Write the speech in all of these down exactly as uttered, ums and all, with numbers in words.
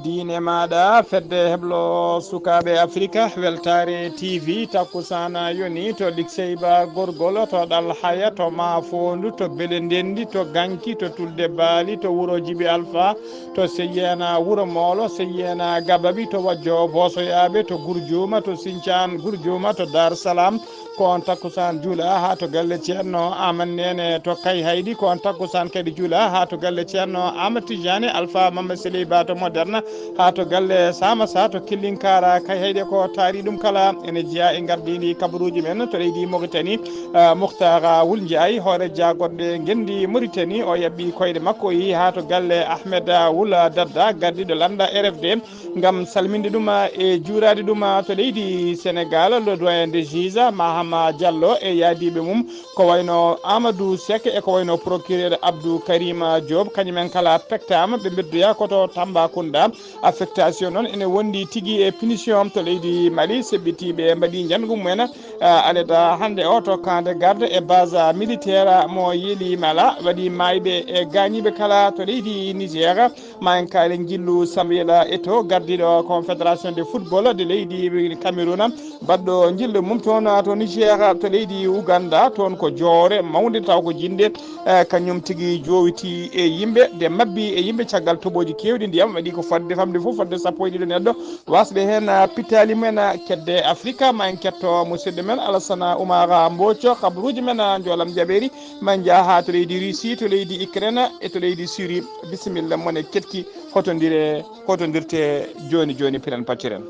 Ine maaɗa fedde heblo sukaaɓe Afrika, Weltaare T V, takkusaan yoni to Likseyba Gorgol, to Ɗal Haya, to Maafoondu, to Bele Ndenndi, to Ganki, to Tulde Baali, to Wuro Jibi Alfa, to Seyyeena Wuro Moolo, Seyyeena Gabaɓi, to Wajjo Boosoyaaɓe, to Gurjuuma, to Sincaan Gurjuuma, to Daar Salaam, ko on takkusaan juula haa to galle Ceerno Aamadu Neene to Kayhayɗi, ko on takkusaan kadi juula haa to galle Ceerno Aamadu Tijjaani Alfa Mamma Seley Ba to Moderna, haa to galle Saama Sa to Killinkaara Kayhayɗi. Ko taari ɗum kala ene jeyaa e ngardiindi kabaruuji men to leydi Moritani, ah, Mukhtar Wul Njaay, hoore jaagonɗe ngenndi Moritani, o yaɓɓi koyɗe makko, o yehi haa to galle Ahmed Wul Dadda, gardiiɗo lannda R F D, ngam salminde ɗum e juuraade ɗum to leydi Senegaal, le doyen des juges Mahama Diallo e yaadiiɓe mum, ko wayno Amadou Seck e ko wayno procureur Abdou Karima Diop, kañumen kala pektaama, ɓe mbeddoya ko to Tambacounda. Affectation noon ene wondi tigi e punition to leydi Mali, seɓɓitiiɓe mbaɗi njanngu mumen, ah, aleda hannde o to camp de garde e base militaire mo Yeli Mala, waɗi maayɓe e gaañiiɓe kala to leydi Niger. Ma en kaali njillu Samuel Eto'o, gardiiɗo Confédération de Football de leydi Cameroun, baɗɗo njillu mum toon to Niger, to leydi Uganda, toon ko joore mawnde, taw ko jinde, eh, kañum tigi jowiti e yimɓe, de mabbi e yimɓe caggal toɓooji keewɗi ndiyam, waɗi ko fodde famɗi fof, fodde sappo e ɗiɗo neɗɗo wasɓe heen, ah, pittaali mumen, ah, kedde Afrika. Ma en ketto musidɗo men Alassane Oumar Mbooco, kabaruuji men, ah, njoolam jaɓeeri. Ma en njah haa to leydi Russie, to leydi Ukraine e to leydi Syrie. Bisimilla, mon e ketki, hotondire, hotondirte jooni jooni, piren pacciren.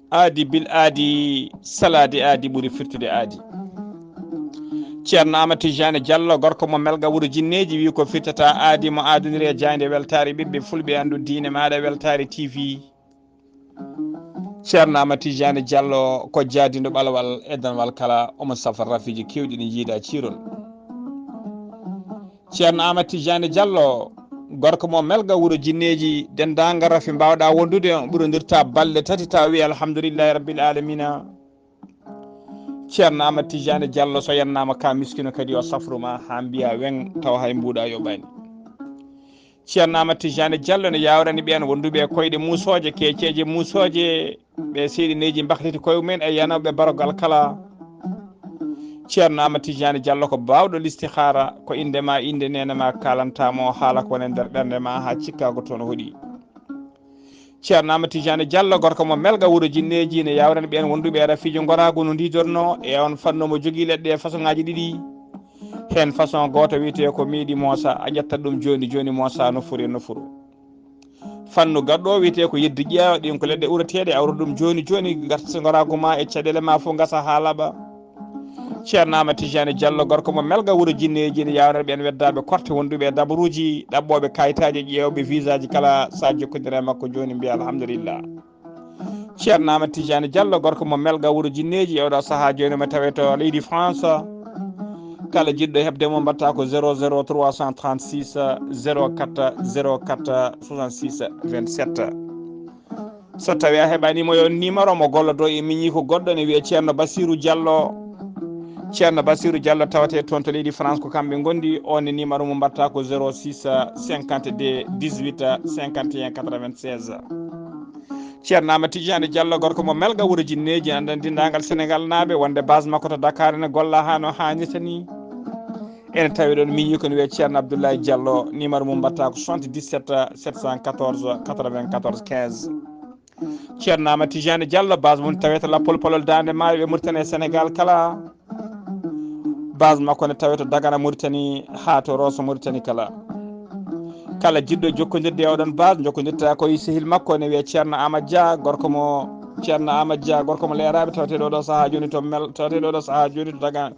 Aadi bil aadi, salaade aadi ɓuri firtude aadi. Ceerno Aamadu Tijjaani Jallo, gorko mo Melga wuro Jinneeji, wi ko firtata aadi mo aadondiri e jaaynde weltaare ɓiɓɓe fulɓe, anndu diine maaɗa Weltaare T V. Ceerno Aamadu Tijjaani Jallo ko jaadiiɗo ɓalwal e danwal kala, omo safa rafiiji keewɗi ɗi njiida ciirol. Ceerno Aamadu Tijjaani Jallo, gorko mo Melga wuro Jinneeji, denndaangal rafi mbaawɗa wondude, on ɓurondirta balɗe tati taw wi alhamdulillahi rabbil alamina. Ceerno Aamadu Tijjaani Jallo, so yennaama ka miskino kadi o safru ma haa mbiya weŋ taw hay mbuuɗa yoɓaani. Ceerno Aamadu Tijjaani Jallo ne yaawrani ɓeen wonduɓe e koyɗe muusooje, keeceeje muusooje, ɓe seyɗineeji mbakliti koye mumen e yanooɓe barogal kala. Ceerno Aamadu Tijjaani Jallo ko baawɗo listihaara, ko innde ma, innde neene ma, kaalanta mo haala ko woni e nder ɓernde ma haa cikkaa ko toon hoɗi. Ceerno Aamadu Tijjaani Jallo, gorko mo Melga wuro Jinneeji, ne yaawrani ɓeen wonduɓe e rafiiji ngoraagu no ndiidornoo e on fannu mo jogii leɗɗe e fasoŋaaji ɗiɗi. Heen façon gooto wiyetee ko miiɗi moosa, a ƴettat ɗum jooni jooni moosa nofuru e nofuru. Fannu gaɗɗo o wiyetee ko yeddi ƴeewa, ɗin ko leɗɗe ureteeɗe, a urat ɗum jooni jooni, ngarta ngoraagu ma e caɗeele ma fof ngasa haa laaɓa. Ceerno Aamadu Tijjaani Jallo, gorko mo Melga wuro Jinneeji, ne yaawrani ɓeen weddaaɓe korte wonduɓe e dabaruuji, ɗaɓɓooɓe kayitaaji, ƴeewɓe visaaji kala, so a jokkondirii e makko jooni mbiya alhamdulillah. Ceerno Aamadu Tijjaani Jallo, gorko mo Melga wuro Jinneeji, e oɗo sahaa jooni mo tawe to leydi France. Kala jiɗɗo heɓde mo mbaɗta ko zéro zéro trois cent trente-six zéro quatre zéro quatre soixante-six vingt-sept. So tawii a heɓaani mo, yo numéro mo gollodo e miñi ko goɗɗo ne wiyee Ceerno Basiru Jallo. Ceerno Basiru Jallo tawetee toon to leydi France, ko kamɓe ngondi. On ne numéro mo mbaɗta ko zéro six cinquante-deux dix-huit cinquante et un quatre-vingt-seize. Ceerno Aamadu Tijjaani Jallo, gorko mo Melga wuro Jinneeji, anndan denndaangal Senegaal naaɓe wonde base makko to Dakar ene golla haa no haanirta ni. Ene tawi ɗoon miñi ko ne wiyee Ceerno Abdoulaye Jallo, numéro mum mbaɗta ko soixante-dix-sept sept cent quatorze quatre-vingt-quatorze quinze. Ceerno Aamadu Tijjaani Jallo, base mum tawee to Lappol Polol Daande Maayo e Mauritanie e Senegaal kala. Base makko ne tawee to Dagana Mauritanie haa to Rosso Mauritanie kala. Kala jiɗɗo jokkondirde e oɗon base, jokkondirta ko e sehil makko ne wiyee Ceerno Aamadu Dia, gorko mo Ceerno Aamadu Dia, gorko mo Leeraaɓe, taweteeɗo oɗo sahaa jooni to Mel, taweteeɗo oɗo sahaa jooni to Dagana.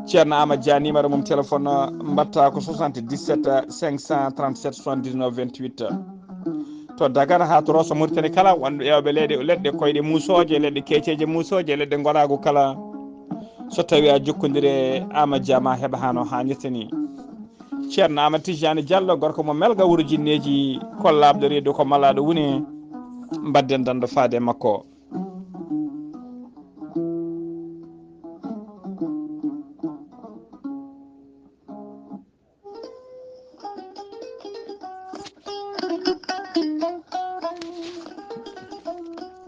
Ceerno Aamadu Dia, numéro mum téléphone mbaɗta ko soixante-dix-sept cinq cent trente-sept soixante-dix-neuf vingt-huit. To Dagana haa to Rosso Mauritanie kala, wonɓe ƴeewɓe leɗɗe, leɗɗe koyɗe muusooje, leɗɗe keeceeje muusooje, leɗɗe ngoraagu kala. So tawi a jokkondire Ama Dia ma heɓa hano hannirta ni. Ceerno Ama Tijani Diallo, gorko mo Melga wuro jinneeji, ko laaɓɗo reedu, ko malaaɗo wune, mbadden dando faade e makko.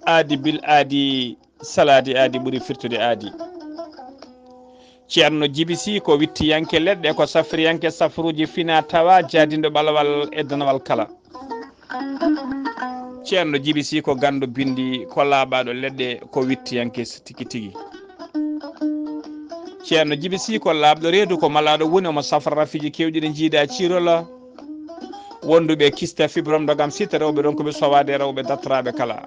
Aadi bil aadi, salaade aadi ɓuri firtude aadi. Ceerno Jibi Si ko wittiyanke leɗɗe, ko safriyanke safruuji fina tawa, jaadinɗo ɓalawal e danawal kala. Ceerno Jibi Si ko ganndo binndi, ko laaɓaaɗo leɗɗe, ko wittiyanke tigi tigi. Ceerno Jibi Si ko laaɓɗo reedu, ko malaaɗo woni, omo safra rafiiji keewɗi ɗi jiida ciirola. Wonduɓe kista, fibrom, ndogam, sitta, rewɓe ronkuɓe sowaade, rewɓe dattoraaɓe kala.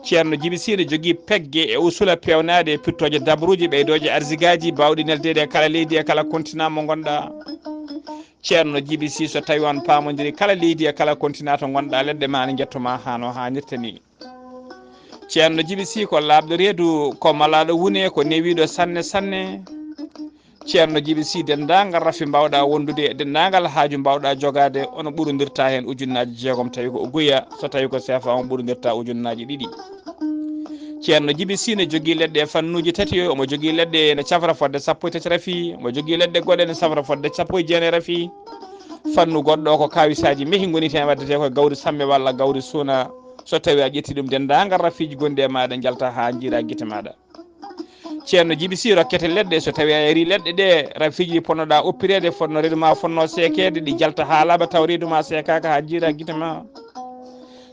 Ceerno Jibi Si ne jogii pegge e usula peewnaaɗe e pittooje dabruuji ɓeydooje arsigaaji baawɗi neldeede e kala leydi e kala kontinaa mo ngonɗaa. Ceerno Jibi Si, so tawi on paamondiri kala leydi e kala kontinaa to ngonɗaa, leɗɗe ma ne njetto ma hano haanirta ni. Ceerno Jibi Si ko laaɓɗo reedu, ko malaaɗo wune, ko newiiɗo sanne sanne. Ceerno Jibi Si, denndaangal rafi mbaawɗaa wondude, denndaangal haaju mbaawɗaa jogaade, ono ɓurondirta heen ujunnaaji jeegom tawi ko uguya, so tawi ko seefa on ɓurondirta ujunnaaji ɗiɗi. Ceerno Jibi Si ne jogii leɗɗe e fannuuji tati, omo jogii leɗɗe ne cafra fodde sappo e tati rafi, omo jogii leɗɗe goɗɗe ne safra fodde sappo e jeenayi rafi. Fannu goɗɗo o ko kawisaaji mehi ngoni heen, waddetee ko gawri samme walla gawri suuna. So tawi a ƴetti ɗum, denndaangal rafiiji gonɗi e maaɗa njalta haa njiira gite maaɗa. Ceerno Jibi Si rokkete leɗɗe, so tawi a yari leɗɗe ɗe, rafiiji ɗi ponnoɗaa oppireede, fotno reedu ma fotno seekeede, ɗi njalta haa laaɓa taw reedu ma seekaaka haa njiira gite ma.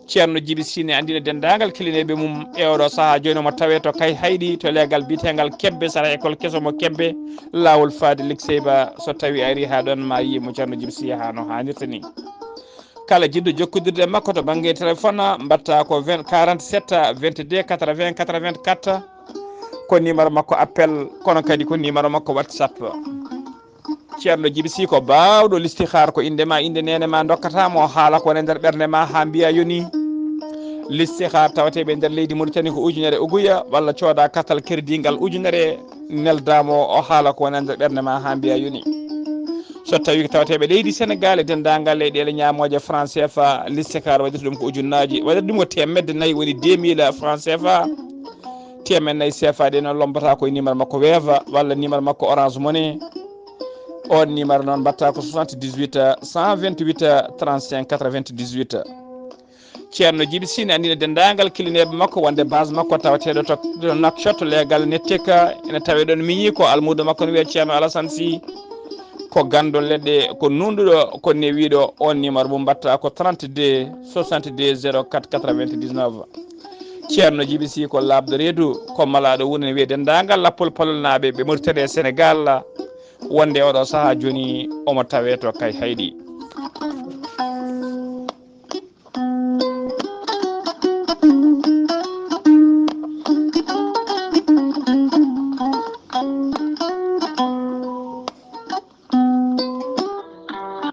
Ceerno Jibi Si ne anndina denndaangal kilineeɓe mum e oɗo sahaa jooni omo tawee to Kayhayɗi, to leegal biyeteengal Kebbe, sara école keso mo Kebbe, laawol faade Likseyba. So tawi a ari haa ɗoon ma yii mo Ceerno Jibi Si haa no haanirta ni. Kala jiɗɗo jokkondirde e makko to bannge téléphone, mbaɗta ko vingt, quarante-sept, vingt-deux, quatre-vingts, quatre-vingt-quatre. Ko numéro makko appel, kono kadi ko numéro makko WhatsApp. Ceerno Jibi Si ko baawɗo listihaar, ko innde ma, innde neene ma ndokkata mo, haala ko woni e nder ɓernde ma haa mbiya yoni. Listihaar tawateeɓe e nder leydi Mauritanie ko ujunere uguya, walla cooda kartal kerdiingal ujunere, nelda mo, o haala ko woni e nder ɓernde ma haa mbiya yoni. So tawi ko tawateeɓe leydi Senegal e denndaangal leyɗeele ñaamooje franc C F A, listihaar waɗirta ɗum ko ujunnaaji, waɗirta ɗum ko teemedde nayi, woni deux mille franc C F A. Teemedde nayi C F A ɗe noon lombata ko e numéro makko Wave walla numéro makko Orange Money. On numéro noon mbaɗta ko soixante-dix-huit, cent vingt-huit, trente-cinq, quatre-vingt-dix-huit. Ceerno Jibi Si ne anndina denndaangal kilineeɓe makko wonde base makko tawateeɗo to, to Nouakchott, leegal Nettek, ene tawee ɗoon miñi ko almuudo makko ne wiyee Ceerno Alassane Sy. Ko ganndo leɗɗe, ko nuunɗuɗo, ko newiiɗo. On numéro mum mbaɗta ko trente-deux, soixante-deux, zéro quatre, quatre-vingt-dix-neuf. Ceerno Jibi Si ko laaɓɗo reedu, ko malaaɗo woni ne wiyee denndaangal lappol palolnaaɓe ɓe Mauritanie e Senegal, wonde oɗo sahaa jooni omo tawee to Kayhayɗi.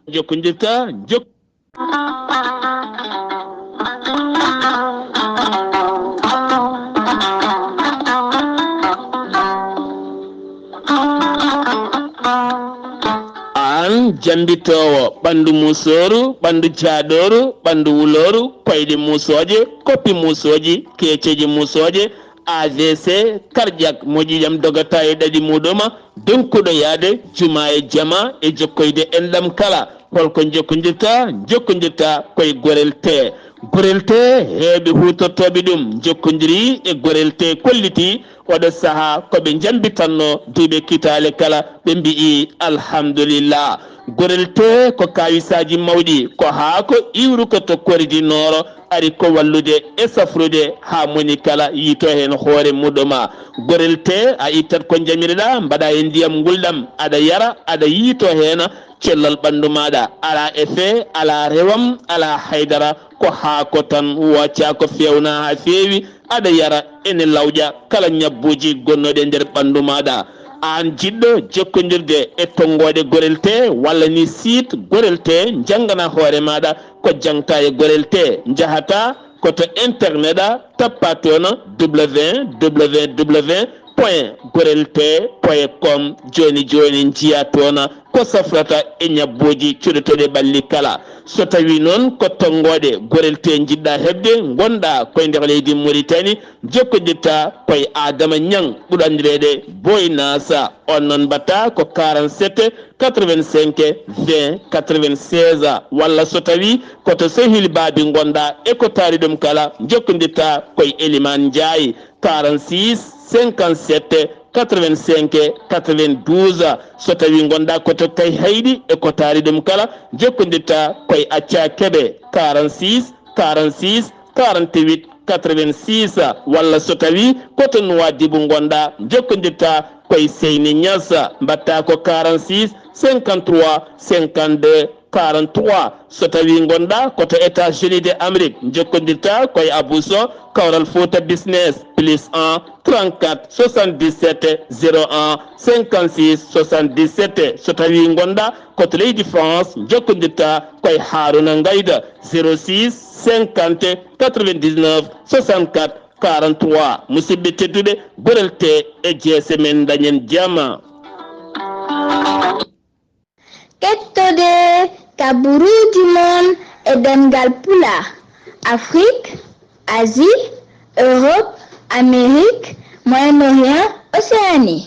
Jokkondirta, jok- Aan jambitoowo ɓanndu muusooru, ɓanndu jaaɗooru, ɓanndu wulooru, koyɗe muusooje, koppi muusooji, keeceeje muusooje, A V C, cardiaque, moƴƴijam dogata e ɗaɗi muɗuma, donkuɗo yaade juma e jama e jokkoyde enɗam kala. Holko jokkondirta? Jokkondirta koye Gorel Tee. Gorel Tee, heewɓe huutortooɓe ɗum jokkondiri e Gorel Tee, kolliti oɗo sahaa ko ɓe jambitanno duuɓe kitaale kala, ɓe mbi'i alhamdulillah. Gorel Tee ko kawisaaji mawɗi, ko haako iwruka to Kori du Nord, ari ko wallude e safrude haa moni kala yiito heen hoore muɗuma. Gorel Tee, a ittat ko jamirɗa, mbaɗa e ndiyam ngulɗam, aɗa yara, aɗa yiito heen cellal ɓanndu maaɗa. Alaa effet, alaa rewam, alaa haydara, ko haako tan, wacca ko feewna haa feewi, aɗa yara, ene lawƴa kala ñabbuuji gonnooɗi e nder ɓanndu maaɗa. Aan jiɗɗo jokkondirde e tonngooɗe Gorel Tee walla ni site Gorel Tee, janngana hoore maaɗa ko jangta e Gorel Tee, njahata ko to internet a, tappa toon www point gorel te point com. Jooni jooni njiya toon ko safrata e ñabbuuji cuɗeteeɗi ɓalli kala. So tawii noon ko tonngoode gorel te njiɗɗa heɓde, ngonɗa koye nder leydi Mauritanie, jokkondirta koye Adama Ñang ɓurɗo anndireede Boy Nasa. On noon mbaɗta ko quarante-sept quatre-vingt-cinq vingt quatre-vingt-seize, walla so tawii ko to Sehil Baabi ngonɗa e ko taari ɗum kala, jokkondirta koye Eliman Ndiaye, quarante-six cinquante-sept quatre-vingt-cinq quatre-vingt-douze. So tawii ngonɗa ko to Kayhayɗi e ko taari ɗum kala, jokkondirta koye Acca Kebe, quarante-six quarante-six quarante-huit quatre-vingt-six, walla so tawii ko to Nuwaadibu ngonɗa, jokkondirta koye Seyni Ñas, mbaɗta ko quarante-six cinquante-trois cinquante-deux quarante-trois. So tawii ngonɗa ko to États-Unis de Amérique, jokkondirta koye Abou Sow, Kawral Fouta Business, plus un trente-quatre soixante-dix-sept zéro un cinquante-six soixante-dix-sept. So tawii ngonɗa ko to leydi France, jokkondirta koye Haruna Ngayda, zéro six cinquante quatre-vingt-dix-neuf soixante-quatre quarante-trois. Musidɓe tedduɓe, gorel te e jeese men, dañen jama. Kettode kaburuuji mon e ɗemngal Pulaar, Afrik, Asie, Europe, Amérique, Moyen-Orient, Océanie.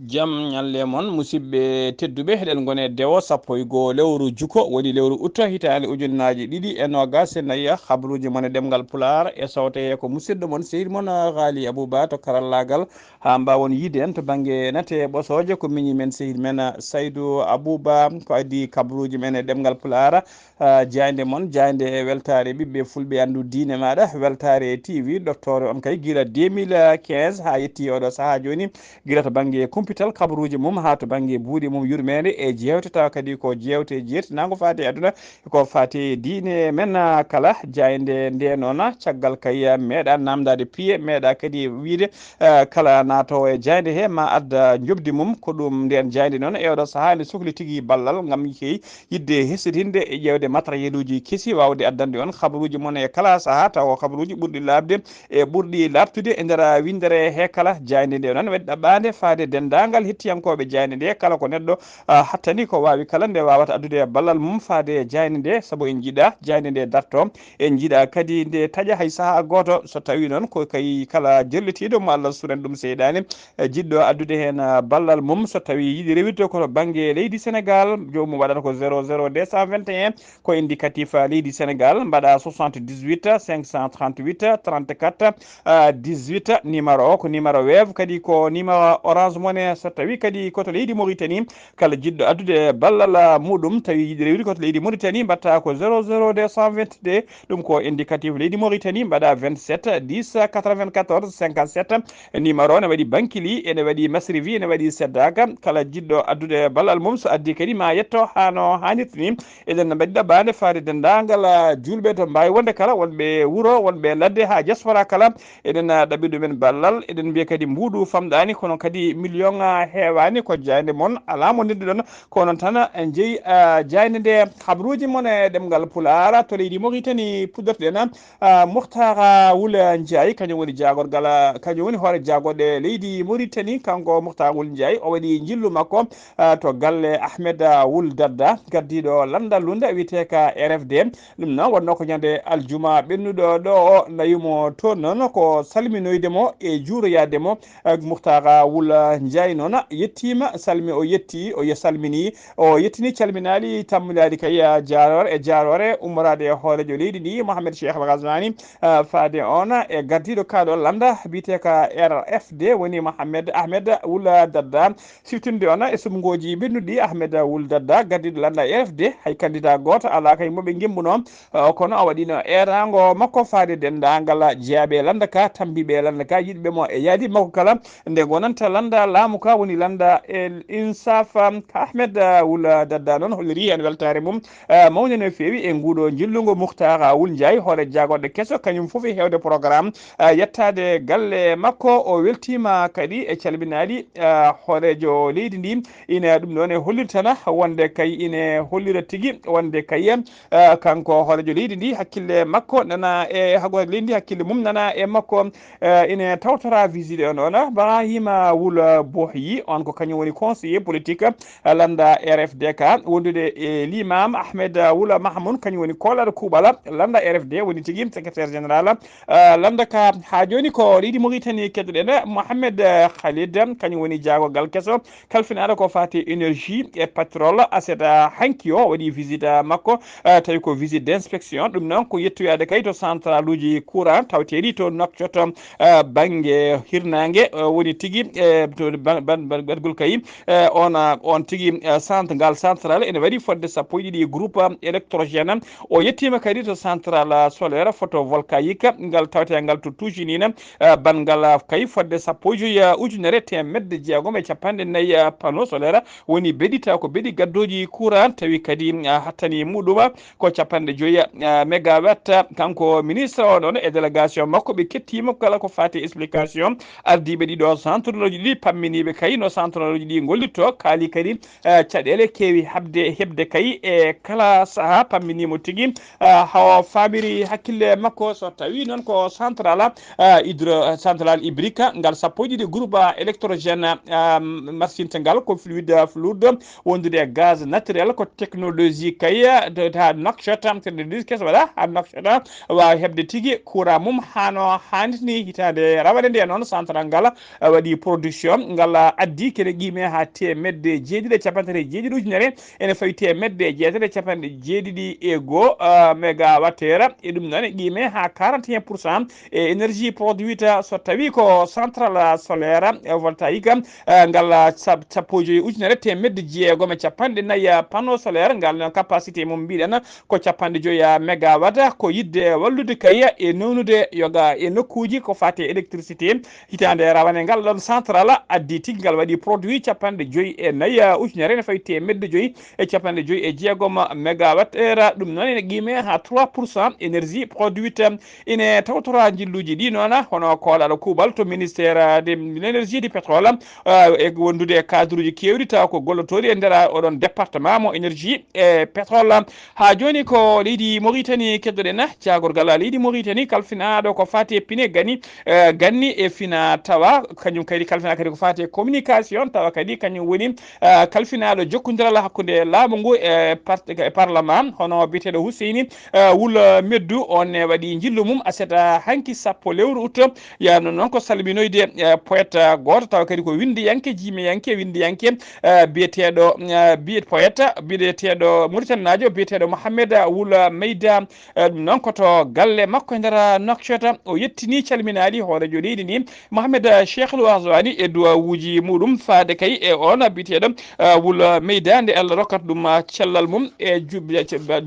Jam ñalle mon, musidɓe tedduɓe, eɗen ngoni e dewo sappo e goo lewru juko, woni lewru août, hitaande ujunnaaji ɗiɗi e noogaas e nayi. Habruuji mon e ɗemngal Pulaar e sawte he ko musidɗo mon, sehil mon, Ghali Abouba to karallaagal. Haa mbaawon yiide en to bannge nate ɓosooje, ko miñi men, sehil men, Saydou Abouba, ko adii kabruuji men e ɗemngal Pulaar. Ah, jaaynde mon, jaaynde e weltaare ɓiɓɓe fulɓe, anndu diine maaɗa, weltaare T V, ɗoftoore on kay gila deux mille quinze haa yetti oɗo sahaa jooni, gila to bannge kumpital, kabruuji mum, haa to bannge buuɗi mum, yurmeende e jeewte, tawa kadi ko jeewte jeertinaango faati e aduna, ko faati e diine men, ah, kala. Jaaynde nde noon, caggal kay meeɗa naamndaade piye, meeɗa kadi wiide, ah, kala naatoowo e jaaynde he ma adda njoɓdi mum. Ko ɗum, nden jaaynde noon e oɗo sahaa ene sokli tigi ballal ngam kay yiɗde hesɗitinde e ƴeewde matériel uji kesi, waawde addande on kabaruuji mon e kala sahaa, tawa ko kabaruuji ɓurɗi laaɓde e ɓurɗi laaɓtude e nder winndere he kala. Jaaynde nde noon waɗi ɗaɓɓaande faade denndaangal hettiyankooɓe jaaynde nde, kala ko neɗɗo, ah, hattani, ko waawi kala, nde waawata addude ballal mum faade jaaynde nde, sabu en njiɗa jaaynde nde darto. En njiɗa kadi nde taƴa hay sahaa gooto. So tawii noon ko kay kala jellitiiɗo, mo Allah suren ɗum seyɗaane, e jiɗɗo addude heen, ah, ballal mum, so tawii yiɗi rewirde ko to bannge leydi Senegaal, joomum waɗata ko zéro zéro deux cent vingt et un, ko indicatif, ah, leydi Senegaal, mbaɗa soixante-dix-huit cinq cent trente-huit trente-quatre, ah, dix-huit. Numéro o ko numéro Wave, kadi ko numéro Orange Money. So tawii kadi ko to leydi Mauritanie, kala jiɗɗo addude ballal, ah, muɗum, tawi yiɗi rewirde ko to leydi Mauritanie, mbaɗta ko zéro zéro deux cent vingt-deux, ɗum ko indicatif leydi Mauritanie, mbaɗa vingt-sept dix quatre-vingt-quatorze cinquante-sept. Numéro o ne waɗi Bankili, ene waɗi Masrivi, ene waɗi Seddaka. Kala jiɗɗo addude ballal mum, so addi kadi ma yetto haa no haanirta ni. Eɗen mbaɗi ɗaɓɓaande faade denndaangal, ah, juulɓe to mbaawi wonde kala, wonɓe wuro, wonɓe ladde haa diaspora kala. Eɗen, ah, ɗaɓɓi ɗumen ballal. Eɗen mbiya kadi mbuuɗu famɗaani, kono kadi million, ah, heewaani. Ko jaaynde mon, alaa mo ndenduɗon, ko noon tan, ah, jeyi, ah, jaaynde nde. Habruuji mon e ɗemngal Pulaar to leydi Mauritanie puɗɗortoɗen, ah, Muhtara Wul Ndiaye, kañum woni jaagorgal, ah, kañum woni hoore jaagorɗe leydi Mauritanie. Kanko Muhtara Wul Ndiaye, o waɗi njillu makko, ah, to galle Ahmed, ah, Wul Dadda, gardiiɗo lanndal lunda wiyetee ka R F D. Ɗum noon wonnoo ko ñande aljuma ɓennuɗo ɗo o, nayumo toon noon ko salminoyde mo e juuroyaade mo. Eh, Muhtara Wul Ndiaye noon yettiima, salmi, o yetti, o ye-, salmini, o yettini calminaali tammundaali kay, ah, jaaroore e jaaroore ummoraade e hooreejo leydi ndi, Mohamed Cheikh El Ghazouani, ah, faade on e gardiiɗo kaaɗo lannda biyetee ka R F D, woni Mohamed Ahmed Wul Dadda. Siftinde on e suɓngooji ɓennuɗi, Ahmed Wul Dadda, gardiiɗo lannda R F D, hay candidat gooto alaa kay mo ɓe ngemmbuno, ah, kono o waɗino eeraango makko faade denndaangal jeyaaɓe lannda ka, tambiiɓe lannda ka, yiɗɓe mo e yaadi makko kala, nde ngonanta lannda laamu Ka woni lannda El Insaf. Ahmed, ah, Wul Dadda noon holliri heen weltaare mum, ah, mawnde no feewi e nguuɗo njillungo. Muhtar, ah, Wul Njaay, hoore jaagorɗe keso, kañum fof e heewde programme, ah, yettaade galle makko. O weltiima kadi e calminaali, ah, hooreejo leydi ndi. Ine ɗum ɗoon e hollirtana wonde kay ine hollira tigi wonde kay, ah, kanko hooreejo leydi ndi hakkille makko nana e, hooreejo leydi ndi hakkille mum nana e makko. Eh, ine tawtora visite o noon, Ibrahima Wula Bohyi, on ko kañum woni conseiller politique, eh, lannda R F D ka, wondude e Limam Ahmed Wula Mahmoud, kañum woni koolaɗo kuuɓal lannda R F D, woni tigi secrétaire général, eh, lannda ka. Haa jooni ko leydi Mauritanie keddoɗen, Mohamed, eh, Khalid, kañum woni jaagorgal keso, kalfinaaɗo ko faati énergie e pétrole, aset, ah, hanki o waɗi visite, ah, makko, ah, tawi ko visite d' inspection. Ɗum noon ko yettoyaade kay to centraluuji courant tawteeɗi to Nouakchott, ah, bannge hirnaange, ah, woni tigi, eh, to ban-, ban-, ban-, baɗgol kay, eh, on, ah, on tigi, ah, centre, ngal central ene waɗi fodde sappo e ɗiɗi groupe, ah, électrogène. O yettiima kadi to central, ah, solaire photovoltaïque, ngal tawetee ngal to Toujinine, ah, banngal, ah, kay fodde sappo e joyi, ah, ujunere teemedde jeegom e capanɗe nayi, ah, panneau solaire woni beɗi, taw ko beɗi gaddooji courant, tawi kadi, ah, hattani muɗum ko capanɗe joyi, ah, mégawatt. Kanko ministre o noon e délégation makko ɓe kettiima kala ko faati explication. Ardiiɓe ɗiɗo centroloji ɗiɗi pamminiiɓe kay no centroloji ɗi ngollitto, kaali kadi, ah, caɗeele keewi haɓde heɓde kay e kala sahaa, pamminiimo tigi, ah, hawa faamiri hakkille makko. So tawi noon ko central, ah, hydro, ah, central hybride, ngal sappo e ɗiɗi groupe, ah, électrogène, ah, marsinta ngal ko fluide, ah, fluide, wondude e gaz naturel, ko technologie kay, ah, de, ha Nouakchott, technologie keso waɗa ha Nouakchott, ah, waawa heɓde tigi courant mum hano haaniti ni. Hitaande rawane nde noon central ngal, ah, waɗi production ngal, ah, addi kene qiime ha teemedde jeeɗiɗi e capanɗe tati e jeeɗiɗi ujunere, ene fawi teemedde jeetati e capanɗe jeeɗiɗi e goo, ah, mégawattheure. E ɗum noon e qiime ha quarante et un pour cent e énergie produite, so tawi ko central solaire, eh, voltaïque, eh, ngal, ah, sab-, sappo e joyi ujunere teemedde jeegom e capanɗe nayi, ah, panneau solaire, ngal noon capacité mum mbiɗen ko capanɗe joyi, ah, mégawatt, ko yiɗde wallude kay e nownude yoga e nokkuuji ko faati e électricité. Hitaande rawane ngal ɗon central addi tigi ngal waɗi produit capanɗe joyi e nayi, ah, ujunere ene fawi teemedde joyi e capanɗe joyi e jeegom mégawatt heure. Ɗum noon ene qiime ha trois pour cent énergie produite. Ine tawtora njilluuji ɗi noon, hono koolaɗo kuuɓal to ministère de l'énergie du pétrole, ah, e wondude e cadre uji keewɗi tawa ko gollotooɗi e nder oɗon département mo énergie e pétrole. Haa jooni ko leydi Mauritanie keddoɗen, jaagorgal leydi Mauritanie kalfinaaɗo ko faati e pine gani, eh, ganni e fina tawa, kañum kadi kalfinaa kadi ko faati e communication, tawa kadi kañum woni, eh, kalfinaaɗo jokkondiral hakkunde laamu ngu e par-, e parlement, hono biyeteeɗo Husseini, eh, Wul Meddu, on ne waɗi njillu mum aset hanki sappo lewru août. Yaano noon ko salminoyde, eh, poète, eh, gooto tawa kadi ko winndiyanke, jiimeyanke, winndiyanke, eh, biyeteeɗo, eh, biyet-, poète biyeteeɗo Mauritanie naajo biyeteeɗo Mohamed Wul Meyda. Eh, ɗum noon ko to galle makko e nder Nouakchott. O yettini calminaali hooreejo leydi ndi, Mohamed Cheikh El Ouarzouani, e duwawuuji muɗum faade kay e oon biyeteeɗo, eh, Wul Meyda, nde Allah rokkata ɗum, ah, cellal mum e ju-,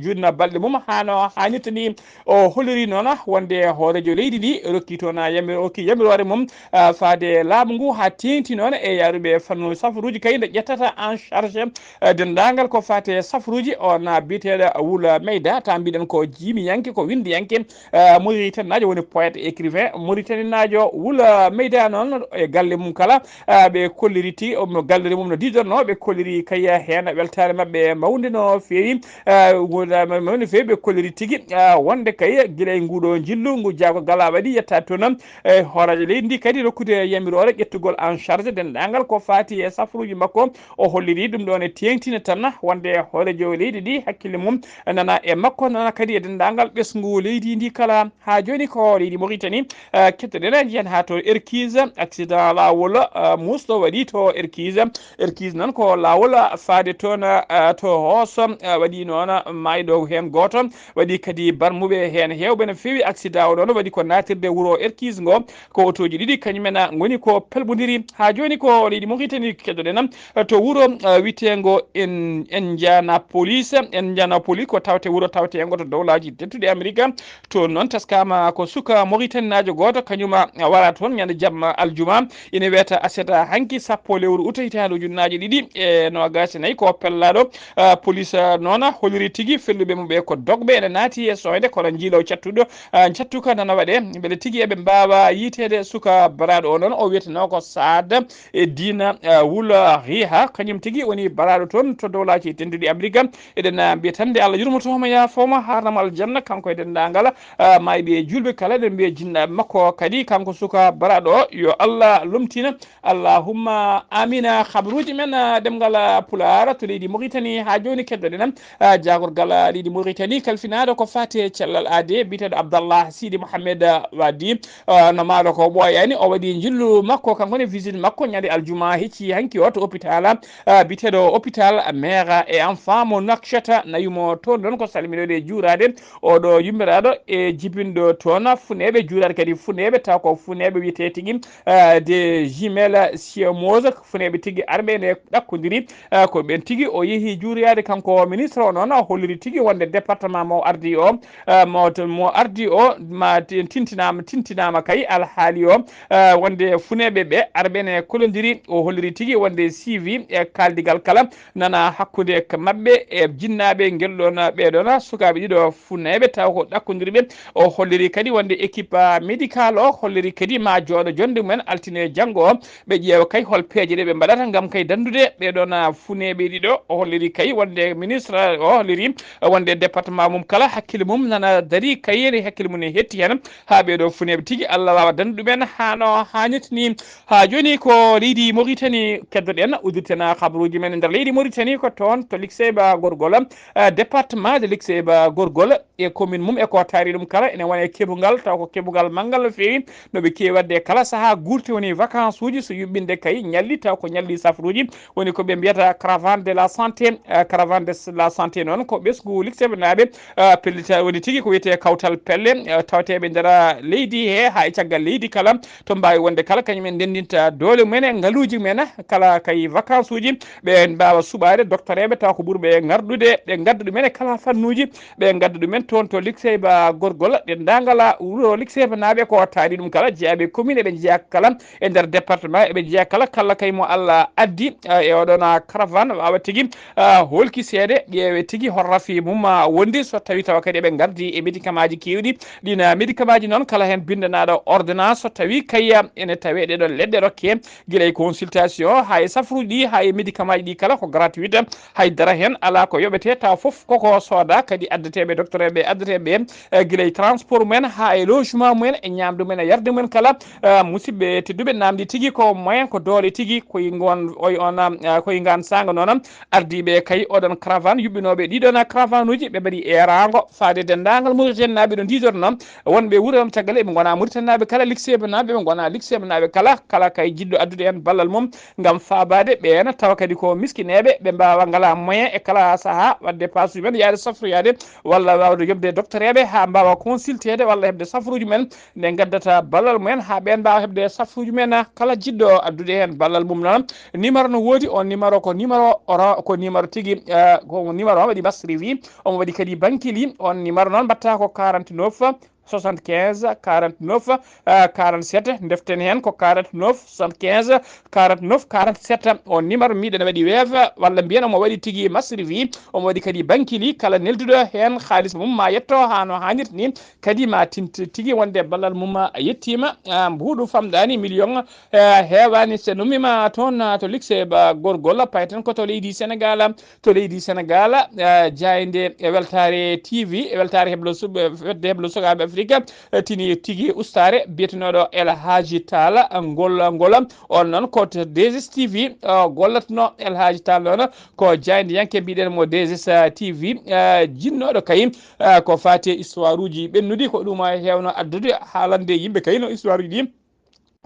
juutna balɗe mum hano haanirta ni. O holliri noon wonde hooreejo leydi ndi rokki toon yamir-, rokki yamiroore mum, ah, faade laamu ngu haa teeŋti noon e yaaruɓe fannu safaruuji kay nde ƴettata en charge, ah, denndaangal ko faati e safaruuji. On, ah, biyeteeɗo Wul Meyda, tawa mbiɗen ko jiimeyanke, ko winndiyanke, ah, Mauritanie naajo, woni poète écrivain Mauritanie naajo. Wul Meyda noon e galle mum kala, ah, ɓe kolliri tigi, o mo gallerie mum no diidorno, ɓe kolliri kay heen weltaare maɓɓe mawnde no feewi. Eh, wondaama mawni feewi, ɓe kolliri tigi, ah, wonde kay gila e nguuɗo njillu ngu jaago gala waɗi yetta toon, e hooreejo leydi ndi kadi rokkude yamiroore ƴettugol en charge denndaangal ko faati e safaruuji makko. O holliri ɗum ɗoon e teeŋtine tan wonde hooreejo leydi ndi hakkille mum nana e makko, nana kadi e denndaangal ɓesngu leydi ndi kala. Haa jooni ko leydi Mauritanie, eh, kettoɗen, njiyen haa to Erkise, accident laawol, eh, muusɗo waɗi to Erkise. Erkise noon ko laawol, eh, faade toon, eh, to Hoos, eh, waɗi noon maayɗo heen gooto, waɗi kadi barmuɓe heen heewɓe no feewi. Accident o ɗoon waɗi ko naatirde wuro Erkise ngo, ko otooji ɗiɗi kañum en ngoni ko pelɓondiri. Haa jooni ko leydi Mauritanie kettoɗen, to wuro, eh, wiyeteengo En-, Indianapolis, Indianapolis ko tawte wuro tawteengo to Dowlaaji Dentuɗi Amerik. Toon noon taskaama ko suka Mauritanie naajo gooto, kañum, ah, wara toon ñande jamma aljuma, ina wiyata Asset Hanki sappo lewru uta hitaande ujunnaaje ɗiɗi e noogaas e nayi ko pellaaɗo, ah, police, ah, noona holiri tigi felluɓe mum ɓe ko dogɓe ene naati e soyde kono njiilaw cattuɗo, ah, cattuka nana waɗe mbele tigi eɓe mbaawa yiiteede suka baraaɗo o noon o wiyeteno ko Saad e Dina, ah, Wul Riha kañum tigi woni baraaɗo toon to dowlaaji denduɗi Amerika. Eɗen, ah, mbiya tan nde Allah yurmotooma yaafooma haarnama aljanna kanko e denndaangal, ah, maayɓe e juulɓe kala eɗen mbiya jinnaaɓe makko kadi kanko suka baraaɗo o yo Allah lomtina. Allahumma amina. Habruuji men, ah, ɗemngal, ah, Pulaar to leydi Moritani haa jooni keddoɗen, ah, jaagorgal, ah, leydi Moritani kalfinaaɗo ko faati e cellal aade biyeteeɗo Abdallah Sidi Mohamed, ah, Wadi, ah, no maaɗo ko ɓooyaani o waɗi njillu makko kanko ne visite makko ñande aljuma hecci hanki o to hôpital, ah, biyeteeɗo hôpital mère et enfant mo Nouakchott nawi mo toon ɗoon ko salminoyde e juuraade oɗo yummiraaɗo e jibinɗo toon funeeɓe juuraade kadi funeeɓe taw ko funeeɓe wiyetee tigi, ah, des jumelles siamoses funeeɓe tigi arɓe ene ɗakkondiri, ah, ko ɓeen tigi o yehi juuroyaade kanko ministre o noon o holliri tigi wonde département mo ardi o, ah, mo to- mo ardi o ma ti- tintinaama tintinaama kay alhaali o, ah, wonde funeeɓe ɓe arɓe ene kolondiri o holliri tigi wonde siiwi e kaaldigal kala nana hakkunde k- maɓɓe e jinnaaɓe ngel ɗoon ɓee ɗoon sukaaɓe ɗiɗo funeeɓe taw ko ɗakkondirɓe. O holliri kadi wonde équipe, ah, médical o holliri kadi ma jooɗo jonnde mumen altine janngo o ɓe ƴeewa kay hol peeje ɗe ɓe mbaɗata ngam kay danndude ɓee ɗoon, ah, funeeɓe ɗiɗo. O holliri kay wonde ministre o holliri wonde département mum kala hakkille mum nana darii kay ene hakkille mum ne hetti heen haa ɓee ɗo funeeɓe tigi Allah waawa danndude ɗumen haa no haanirta ni. Haa jooni ko leydi Moritani keddoɗen uddirten habaruuji men e nder leydi Moritani ko toon to Likseyba Gorgol, eh, département de Likseyba Gorgol e commune mum e ko taari ɗum kala ene wona e keɓungal taw ko keɓungal manngal no feewi no ɓe keewi waɗde e kala sahaa guurte woni vacances uji so yuɓɓinde kay ñalli taw ko ñalli safruuji woni ko ɓe mbiyata caravane de la santé, eh, caravane de la santé noon ko ɓesngu Likseyba naaɓe, eh, pellita woni tigi ko wiyetee kawtal pelle, eh, tawateeɓe nder leydi he haa e caggal leydi kala to mbaawi wonde kala kañum en ndenndinta doole mumen e ngaluuji mumen kala kay vacances uji ɓe mbaawa suɓaade doktoreeɓe taw ko ɓurɓe ngardude ɓe ngadda ɗumen e kala fannuuji ɓe ngadda ɗumen toon to Likseyba Gorgol denndaangal wuro Likseyba naaɓe ko taari ɗum kala jeyaaɓe commune eɓe njeyaa kala e nder département eɓe njeyaa kala kala kay mo Allah addi, eh, e oɗon, ah, caravane waawa tigi, ah, holki seede ƴeewe tigi hol rafi mum, ah, wondi so tawi tawa kadi eɓe ngardi e médicament ji keewɗi ɗina médicament ji noon kala heen binndanaɗo ordonnance so tawi kay, ah, ene tawe ɗeɗon leɗɗe rokke gila e consultation haa e safruuji ɗi haa e médicament ji ɗi kala ko gratuite haydara heen alaa ko yoɓetee taw fof koko sooda kadi addeteeɓe doctoreeɓe addeteeɓe, eh, gila e transport mumen haa e logement mumen e ñaamdu mumen e yarde mumen kala. Eh, musidɓe tedduɓe namdi tigi ko moyen ko doole tigi koye ngon oy on, eh, koye ngan sanga noon ardiiɓe kay oɗon caravane yuɓɓinooɓe ɗiɗon caravane uji ɓe mbaɗi eeraango faade denndaangal Mauritanie naaɓe ɗo ndiidorno wonɓe wuro on caggal eɓe ngona Mauritanie naaɓe kala Likseyba naaɓe ɓe ngona Likseyba naaɓe kala kala kay jiɗɗo addude en ballal mum ngam faabaade ɓeen tawa kadi ko miskineeɓe ɓe mbaawa ngalaa moyen e kala sahaa waɗde paasuji men yaade safroyaade walla waawde yoɓde doctoreeɓe haa mbaawa consulteede walla heɓde safruuji men nde ngaddata ballal mumen haa ɓeen mbaawa heɓde safruuji men kala jiɗɗo addude heen ballal mum noon numéro no woodi on numéro ko numéro oro ko numéro tigi, eh, ko numéro o waɗi basrivi omo waɗi kadi bankili on numéro noon mbatta ko quarante-neuf soixante-quinze quarante-neuf, eh, quarante-sept ndeften heen ko quarante-neuf soixante-quinze quarante-neuf quarante-sept on numéro mbiɗen waɗi weefa walla mbiyen omo waɗi tigi masrivi omo waɗi kadi bankili kala nelduɗo heen haalis mum ma yetto haa no haanirta ni kadi ma tinte tigi wonde ballal mum a yettiima, ah, mbuuɗu famɗaani million, eh, heewaani so nummima toon, ah, to Likseyba Gorgol payten ko to leydi Senegal to leydi Senegal, eh, jaaynde e weltaare T V e weltaare heblo suɓe fedde heblo sukaaɓe Afrika, eh, tini tigi ustaare biyetenooɗo El Hadji Tall ngol ngol on noon ko to deux S T V, eh, gollatno El Hadji Tall noon ko jaayndiyanke mbiɗen mo deux S T V, eh, jinnooɗo kay, eh, ko faati e histoire uji ɓennuɗi ko ɗum hewno addude haalande yimɓe kay no histoire uji ɗi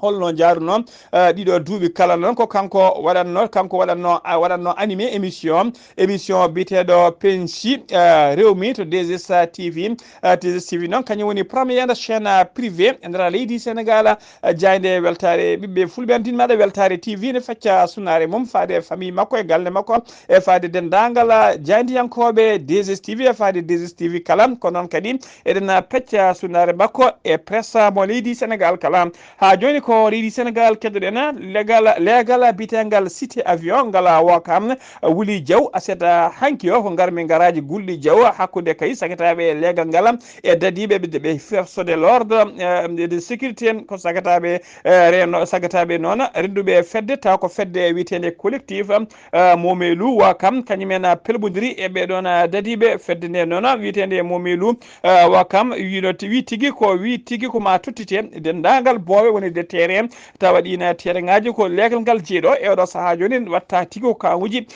holno njaarunoo, eh, ɗiɗo duuɓi kala noon ko kanko waɗatno kanko waɗatno a- waɗatno animé émission émission biyeteeɗo penci, eh, rewmi to deux S T V. Eh, deux S T V noon kañum woni première chaîne, eh, privée e nder leydi Sénégal. Eh, jaaynde weltaare ɓiɓɓe fulɓe an dinmaɗa weltaare T V ne fecca sunaare mum faade e famille makko e galle makko e faade denndaangal, eh, jaayndiyankooɓe deux S T V e faade deux S T V kala ko noon kadi eɗen, eh, pecca sunaare makko e presse mo leydi Sénégal kala. Haa jooni Ko leydi Senegal keddoɗen legal legal bitengal cité avion ngala wokam wuli jaw aseta hanki o ko ngarmi ngaraji gulɗi jaw hakkude kay sagataɓe legal ngal e dadiɓe ɓe ɓe force de l'ordre de sécurité ko sagataɓe reno sagataɓe noon renduɓe fedde taw ko fedde witende collectif momelu wa kam kañumen pelbodiri e ɓeɗon dadiɓe fedde nde noon witende momelu wa kam wino wi tigi ko wi tigi ko ma tottite dendagal boowe woni de terrain tawa ɗin terraingaji ko legal ngal jeeɗo e oɗo saaha joni watta tigi ko kawuji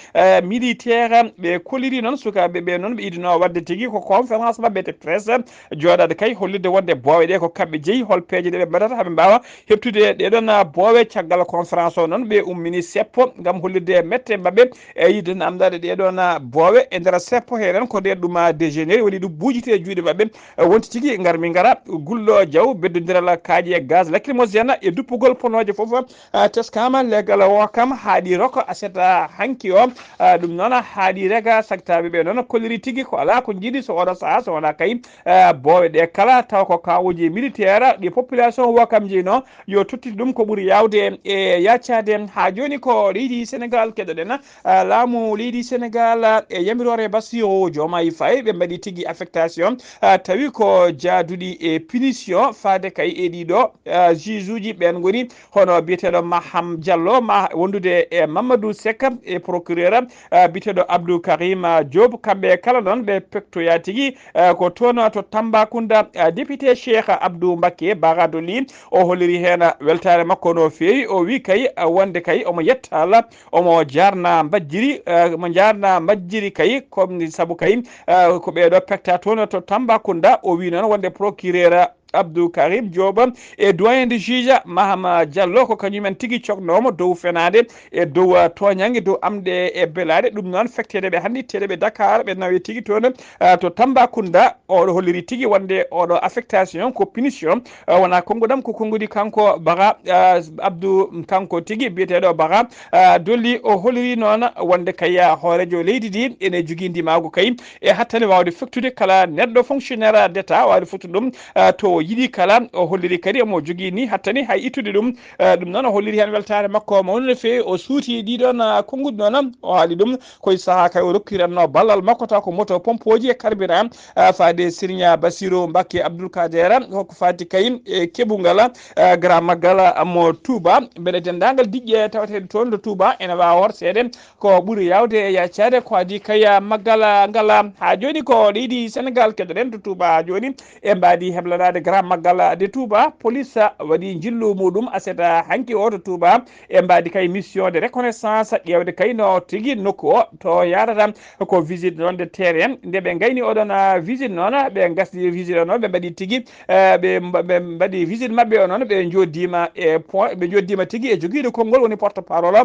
militaire ɓe kolliri noon sukaɓe ɓe noon ɓe idino wadde tigi ko conférence mabɓe de presse joɗade kay hollirde wonde boowe ɗe ko kamɓe jeeyi hol peeje ɗe ɓe mbaɗata haɓe mbawa heɓtude ɗeɗon boowe caggal conférence o noon ɓe ummini seppo gam hollirde mette mabɓe e yidde namdade ɗeɗon boowe e nder seppo heɗen ko nder ɗum dégénéri woni ɗum buujite e juuɗe mabɓe wonti tigi ngar min ngara gulɗo jaw beddodiral kaaƴe gaz lacrymogène e duppugol ponooje fof teskama legal o kam haaɗi roko aseta hanki o ɗum noon haaɗi rega sagtaɓe ɓe noon kolliri tigi ko ala ko jiiɗi so oɗo saaha so wona kay boowe ɗe kala taw ko kawuji militaire ɗi population o kam jeyno yo tottit ɗum ko ɓuuri yawde e yaccade ha joni ko leydi sénégal keɗoɗen laamu leydi sénégal e yamirore basiru jomayi faye ɓe mbaɗi tigi affectation tawi ko jaaduɗi e punition faade kay e ɗiɗo juge uji ɓen ngoni hono biyeteɗo maham diallo ma wondude e mamadou sek e procureur biyeteɗo abdou karim diop kamɓe kala noon ɓe pektoya tigi ko toon to tambacounda député cheikh abdou mbakke bagadoli o holliri heen weltaare makko no feewi o wi kay wonde kay omo yetta allah omo jarna mbajjiri mo jarna mbajjiri kay comme sabu kay ko ɓeɗo pekta toon to tambacounda o wi noon wonde procureur abdou karim dioba e doyen de juge mahama diallo ko kañumen tigi coknomo dow fenade e dow toñange dow amde e belade ɗum noon fektedeɓe hannde ittedeɓe dakar ɓe nawe tigi toon to tambacounda oɗo holliri tigi wonde oɗo affectation ko punition wona konngudam ko konngudi kanko baga abdou kanko tigi biyeteɗo baga dolli o holliri noon wonde kay hoorejo leydi ndi ene jogui ndimagu kay e hattani wawde fektude kala neɗɗo fonctionnaire d'état wawde fottude ɗum to yiɗi kala o holliri kadi omo jogui ni hattani hay ittude ɗum ɗum noon o holliri hen weltare makko mawni no fewi o suuti ɗiɗon konnguɗi noon o haali ɗum koye saaha kay o rokkiranno ballal makko taw ko moto pompoji e carburant faade sirña basiru mbakke abdoul kader hoko fati kay e keɓungal gara maggal mo touba mbeɗa dendagal diƴƴe tawateɗe toon to touba ene wawa horseede ko ɓuri yawde e yaccade ko adi kay maggal ngal ha joni ko leydi sénégal keɗoɗen to touba ha joni e mbaadi heblanaade grand maggal de touba police waɗi jillu muɗum aseta hanki o to touba e mbaadi kay mission de reconnaissance ƴeewde kay no tigi nokku o to yarata ko visite noon de terrain nde ɓe gayni oɗon visite noon ɓe gasdi visite o noon ɓe mbaɗi tigi ɓe mbaɗi visite maɓɓe o noon ɓe joddima e point ɓe joddima tigi e jogiiɗo konngol woni porte parole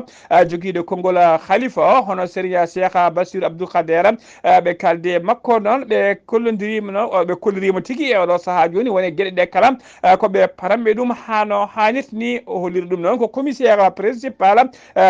jogiiɗo konngol khalifa o hono sériya cheikh basir abdoul kader ɓe kaldi e makko noon ɓe kollodirima noon ɓe kollirima tigi e oɗo saaha joni woni gueɗe ɗe kala ko ɓe paranɓe ɗum hano hannirta ni o holliri ɗum noon ko commissaire principal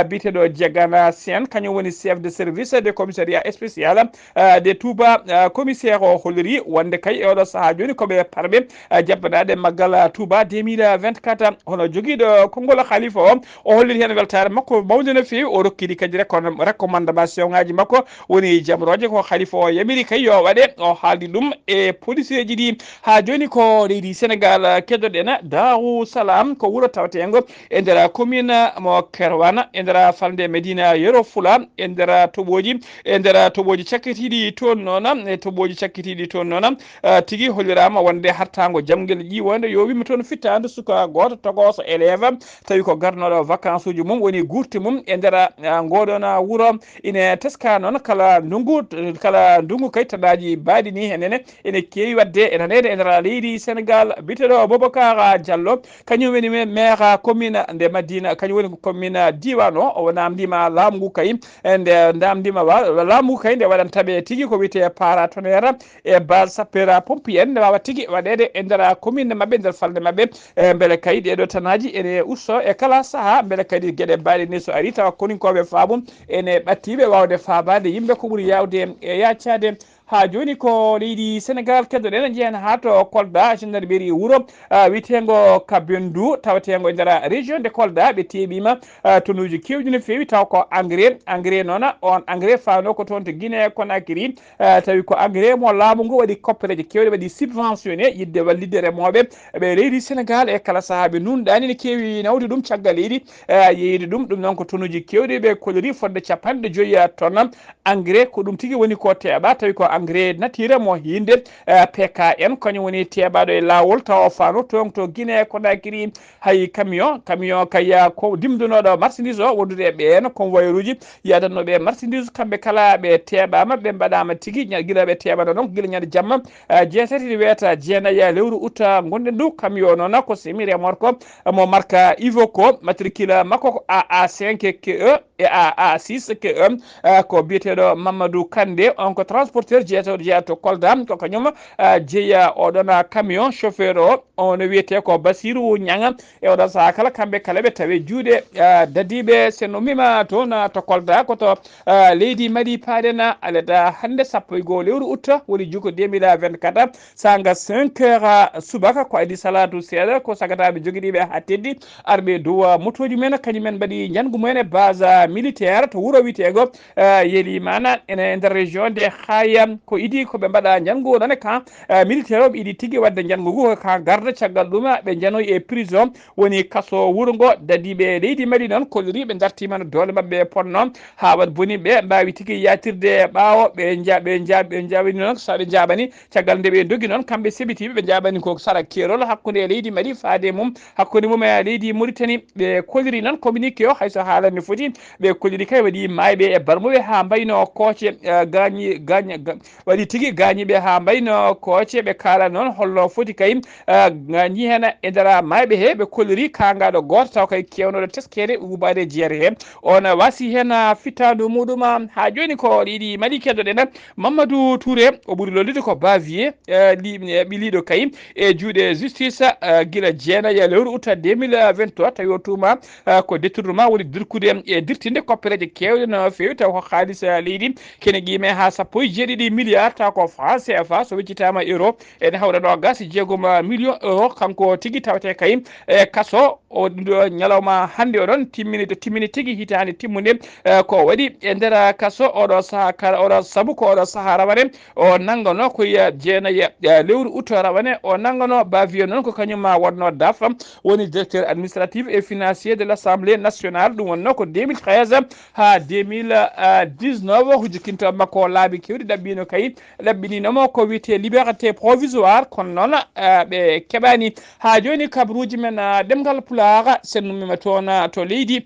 biyeteɗo jegana sen kañum woni chef de service de commissariat spécial de touba commissaire o holliri wonde kay e oɗo saaha joni koɓe parɓe jabbanaɗe maggal touba deux mille vingt-quatre hono jogiiɗo konngol khalifa o o holliri heen weltaare makko mawde no feewi o rokkiri kadi recommandation ngaji makko woni jamroje ko khalifa o yamiri kay yo waɗe o haaldi ɗum e policeji ɗi ha joni ko leydi sénégal keddoɗen daru salam ko wuuro tawatengo e nder commune mo kerwana e nder falde medina yero fula e nder toɓoji e nder toɓoji cakkitiɗi toon noon e toɓoji cakkitiɗi toon noon tigi hollirama wonde hartango jamgel ƴiwonde yo wimmi toon fittande suka goto togoso élève tawi ko garnoɗo vacance uji mum woni gurti mum e nder ngoɗon wuuro ine teska noon kala ndungu kala ndungu kay tanaji baɗi ni henene ene kewi wadde e nanede e nder leydi sénégal biteɗo bobacar diallo kañum woni maire commune nde madina kañum woni commune diwan o o namdima laamu ngu kay e nde namdima laamu ngu kay nde waɗan taɓe tigi ko wiyete para tonnerre e base sapeur pompier nde wawa tigi waɗede e nder commune maɓɓe nder falde maɓɓe e beele kay ɗeɗo tanaji ene usto e kala saaha beele kadi gueɗe mbaɗe ni so ari tawa koninkoɓe faabo ene ɓattiɓe wawde faabade yimɓe ko ɓuuri yawde e yaccade Haa jooni ko leydi Senegal keddoɗen, njehen haa to Kolda, gendarmerie wuro, ah, wiyeteengo Kabendu, taweteengo e nder région de Kolda. Ɓe teeɓiima, ah, tonuuji keewɗi no feewi, taw ko engrais. Engrais noon, on engrais faanoo ko toon to Guinée Conakry, ah, tawi ko engrais mo laamu ngu waɗi koppereeje keewɗe, waɗi subventionné, yiɗde wallitde remooɓe ɓe leydi Senegal. E kala sahaa ɓe nuunɗaani, ne keewi nawde ɗum caggal leydi, ah, yeeyde ɗum. Ɗum noon ko tonuuji keewɗi ɓe kolliri, fodde capanɗe joyi tonnes. Engrais ko ɗum tigi woni ko teeɓa, tawi ko engrais nature mo hiinde, eh, P K N, kañum woni teeɓaɗo e laawol, tawa o faano toon to Guinée Conakry. Hay camion, camion kay, ah, ko dimdunooɗo marchandise o wondude e ɓeen convoyeur uji yaadannooɓe marchandise, kamɓe kala ɓe teeɓaama, ɓe mbaɗaama tigi, ña-, gila ɓe teeɓano ɗon, gila ñande jamma, eh, jeetati weeta jeenayi lewru août ngonɗen ndu. Camion o noon ko semi remorque mo marque Iveco, matricule makko ko A A cinq Q E, e A A six Q M, eh, ko biyeteeɗo Mamadou Kande, on ko transporteur jeeto-, jeyaa to Kolda, ko kañum, eh, jeyaa oɗon, ah, camion. Chauffeur o, on wiyetee ko Basirou Niang. E oɗon sahaa kala, kamɓe kala ɓe tawi juuɗe, eh, dadiiɓe. So en ummiima toon, ah, to Kolda, ko to, ah, leydi Mali paaɗen, ah, alada hannde sappo e goo lewru août, woni juko deux mille vingt-quatre, saanga cinq heures, ah, subaka, ko adii salaatu seeɗa, ko sagataaɓe jogiiɗiiɓe haa teddi, arɓe dow, ah, motooji men, kañum en mbaɗi njanngu mumen e base, ah, militaire to wuro wiyeteengo, ah, Yelimana, ene e nder région de Xaayam. Ko idii ko ɓe mbaɗa njanngu o noon e camp, ah, militaire o, ɓe idii tigi waɗde njanngu ngu ko camp garde. Caggal ɗum, ah, ɓe njanoyi e prison, woni kaso wuro ngo. Dadiiɓe leydi Mali noon kolliri ɓe dartiima no doole maɓɓe ponno, haa waɗ boni ɓe mbaawi tigi yaatirde ɓaawo. Ɓe nja-, ɓe nja-, ɓe njaɓani noon, so ɓe njaɓani, caggal nde ɓe ndogi noon, kamɓe sebitiiɓe, ɓe njaɓani ko sara keerol hakkunde e leydi Mali faade mum, hakkunde mum e leydi Mauritanie. Ɓe kolliri noon communiqué o, hay so haalande foti, ɓe kolliri kay waɗi maayɓe e barmuɓe haa mbayno kooce, eh, gaañi, gaañ-, ga-, waɗi tigi gaañiiɓe haa mbayno kooce. Ɓe kaala noon holno foti kay, eh, gaañi heen e nder maayɓe he, ɓe kolliri kaangaaɗo gooto taw kay keewnooɗo teskeede ubaade jeere he. On waasi heen, ah, fittaandu muɗum, ah, haa jooni ko leydi Mali keddoɗen. Mamadou Touré, o ɓuri lollude ko Bavier, eh, li-, eh, ɓiliiɗo kay e juuɗe justice, eh, gila jeenayi lewru août deux mille vingt-trois, tawi o tuuma, eh, ko détournement, woni dirkude e dirtinde koppereeje keewɗe no feewi, taw ko haalis, eh, leydi. Kene qiime haa sappo e jeeɗiɗi milliard, taw ko franc C F A, so weccitaama euro, ene hawra noogaas e jeegom million euro. Kanko tigi tawetee kay e kaso. O ɗo ñalawma hannde o ɗon timmini, to timmini tigi hitaande timmunde, eh, ko waɗi e nder kaso oɗo saha kala, oɗo sabu ko oɗo saha rawane o nanngano ko ya jeenayi, eh, lewru août rawane o nanngano Bavier noon ko kañum ma wonno daf, woni directeur administratif et financier de l'Assemblée nationale. Ɗum wonno ko deux mille treize haa deux mille dix-neuf. Hujju kintal makko laabi keewɗi ɗaɓɓino kay, ɗaɓɓininomo ko wiyetee liberté provisoire, kono noon, eh, ɓe keɓaani. Haa jooni kabaruuji men, eh, ɗemngal Pulaar, sen ummima toon, eh, to leydi,